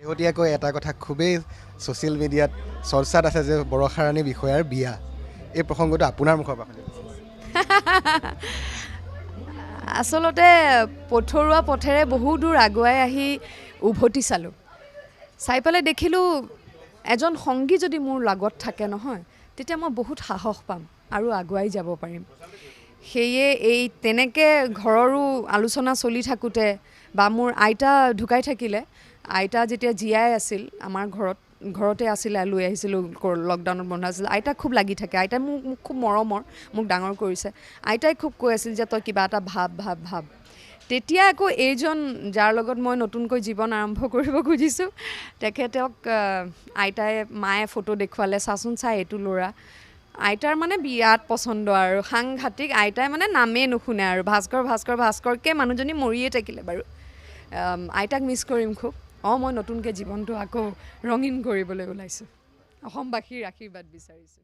শেহতীয়াকৈ এটা কথা খুবেই ছ'চিয়েল মিডিয়াত চৰ্চাত আছে যে বৰষাৰাণী বিষয়াৰ বিয়া, এই প্ৰসংগটো আপোনাৰ মুখৰ পৰা শুনিব। আচলতে পথৰুৱা পথেৰে বহু দূৰ আগুৱাই আহি উভতি চালোঁ, চাই পেলাই দেখিলোঁ এজন সংগী যদি মোৰ লগত থাকে নহয়, তেতিয়া মই বহুত সাহস পাম আৰু আগুৱাই যাব পাৰিম। সেয়ে এই তেনেকৈ ঘৰৰো আলোচনা চলি থাকোঁতে বা মোৰ আইতা ঢুকাই থাকিলে, আইতা যেতিয়া জীয়াই আছিল আমাৰ ঘৰতে আছিলে, লৈ আহিছিলোঁ, লকডাউনত বন্ধ আছিল, আইতা খুব লাগি থাকে, আইতাই মোক খুব মৰমৰ, মোক ডাঙৰ কৰিছে। আইতাই খুব কৈ আছিল যে তই কিবা এটা ভাব ভাব ভাব। তেতিয়া আকৌ এইজন যাৰ লগত মই নতুনকৈ জীৱন আৰম্ভ কৰিব খুজিছোঁ, তেখেতক আইতাই মায়ে ফটো দেখুৱালে, চাচোন চাই এইটো ল'ৰা। আইতাৰ মানে বিৰাট পচন্দ আৰু সাংঘাতিক, আইতাই মানে নামেই নুশুনে আৰু ভাস্কৰ ভাস্কৰ ভাস্কৰকৈ মানুহজনী মৰিয়ে থাকিলে বাৰু। আইতাক মিছ কৰিম খুব। মই নতুনকৈ জীৱনটো আকৌ ৰঙীন কৰিবলৈ ওলাইছোঁ, অসমবাসীৰ আশীৰ্বাদ বিচাৰিছোঁ।